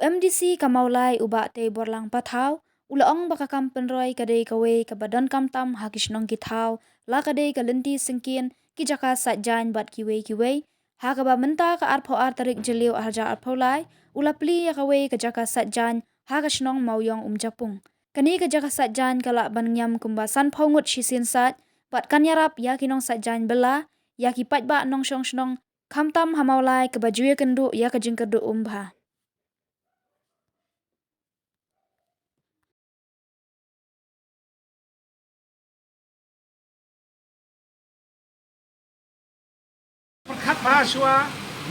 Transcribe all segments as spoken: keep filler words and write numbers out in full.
M D C ka Mawlai u Bah Teiborlang Pathaw u la ong ba ka kam pynroi ka dei kawei kaba donkam tam ha ki shnong ki thaw, la ka dei ka lynti syngkien, ki jaka sait jaiñ bad kiwei kiwei. Ha kaba mynta ka arphew ar tarik Jylliew arhajar arphew lai, u la plie ïa kawei ka jaka sait jaiñ ha ka shnong Mawiong Umjapung. Kane ka jaka sait jaiñ ka lah ban ngiam kumba sanphew ngut shisien sait, bad kan ïarap ïa ki nongsait jaiñ bylla, ïa ki paidbah nongshong shnong, khamtam ha Mawlai kaba ju ïakynduh ïa ka jingkyrduh um bha. Pyrkhat bha shuwa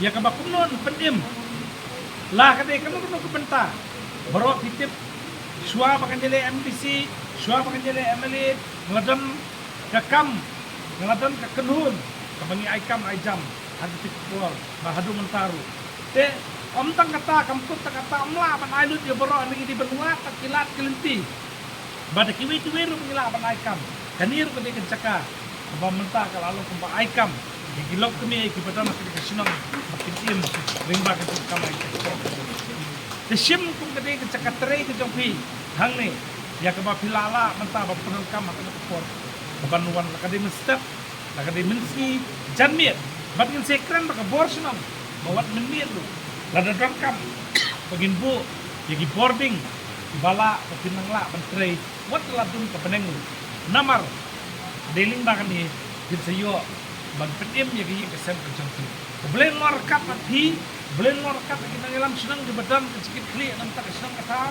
ïa kaba kumno yn pynim. La ka dei kano kano ka bynta, baroh phi tip, shuwa ba ngan ïaleh M D C, shuwa ba ngan ïaleh M L A, nga la don ka kam, nga la don ka kynhun kaba ngi ai kam ai jam ha kito ki por bad haduh mynta ruh. Te ym tang kata, kam kut tang kata, ym lah ban ai lut ïa baroh, ngi dei ban wad da ki lad ki lynti. Bad da kiwei kiwei ruh ba ngi lah ban ai kam. Kane ruh ka dei ka jaka kaba mynta ka la long kumba ai kam ïa ki lok kmie kiba don ha kane ka shnong ba kin im lyngba ka jingkam ai kam. Te shim kum ka dei ka jaka trei ka jong phi hangne, ïa kaba phi lah lah mynta ban pyndonkam ha kane ka por kaban wan, la ka dei mynstep, la ka dei mynsngi, janmiet. Bad ngin sa ïakren bad ka bor shnong ba wat mynmiet ruh lada donkam ba ngin buh ïa ki boarding kiba lah ba kin nang lah ban trei wat la dum ka bneng ruh. Namar dei lyngba kane ngin sa ïoh ban pynim ïa ka ïing ka sem ka jong phi. U Blei un long ryngkat bad phi, U Blei un long ryngkat bad ki nongïalam shnong kiba don ka jingkitkhlieh na ka bynta ka shnong ka thaw,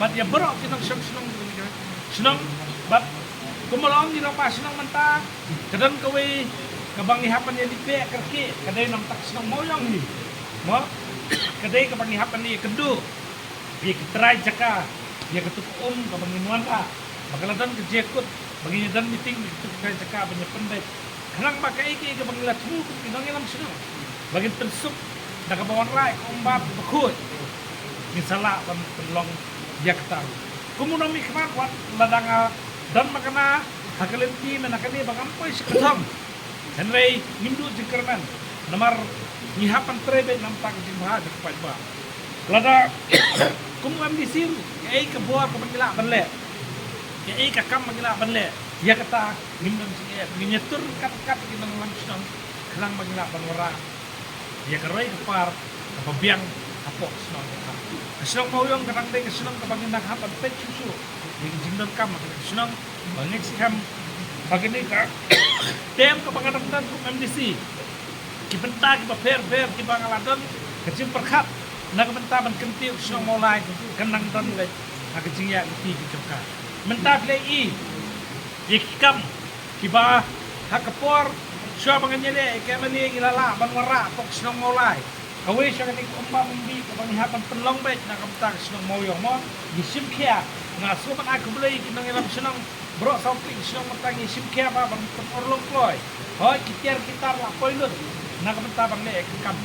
bad ïa baroh ki nongshong shnong kiba don ha ka shnong. Bad kumba la ong ki rangbah shnong mynta, ka don kawei kaba ngi hap ban ïaleh beh kyrkieh, ka dei na ka bynta ka shnong Mawiong hi. Mo, ka dei kaba ngi hap ban ïakynduh ïa ki trai jaka ïa katu ka um kaba ngin wanrah, ba ka la don ka jingkut ba ngin ïa don meeting ïa katu ka trai jaka ban ïa pynbeit. Khnang ba kaei kaei kaba ngi la thmu kum ki nongïalam shnong ba ngin pynsuk da kaba wanrah ïa ka um bad kaba khuid, ngin sa lah ban pynlong ïa kata ruh. Kum u nongmihkhmat, wat lada nga don makna ha ka lynti mynta kane ba ngam poi sha ka thong, hynrei ngim duh jingkyrmen namar ngi hap ban trei beit na ka bynta ka jingbha jong ka paidbah. Lada kum u M D C ruh, kaei ka bor kaba ngi lah ban leh, kaei ka kam ba ngi lah ban leh, ïa kata ngim don jingeh, ngin ïatur ryngkat ryngkat ki nongïalam shnong khnang ba ngi lah ban wanrah ïa ka roi ka par kaba biang hapoh ka shnong ka thaw. Ka shnong Mawiong ka dang dei ka shnong kaba ngin dang hap ban peit shuh shuh ïa ka jingdonkam ha ka shnong ba ngin skhem ba kane ka term kaba nga dang don kum M D C, ki bynta kiba pher pher kiba nga la don ka jingpyrkhat na ka bynta ban kyntiew ka shnong Mawlai kan dang don leh ha ka jingïaid lynti ka jong ka. Mynta phi la ïohi ïa ki kam kiba ha ka por shuwa ba ngan ïaleh ïa ka M L A ngi la lah ban wanrah hapoh ka shnong Mawlai. Kawei sha kane ka um bam um dih kaba ngi hap ban pynlong beit na ka bynta ka shnong Mawiong mo, ngi shim khia. Nga sngewbha ban ai khublei ïa ki nongïalam shnong baroh saw tylli ki shnong mynta ngi shim khia ba ban pynurlong kloi. Hooid, ki tiar ki tar la poi lut na ka bynta ban leh ïa ka kam.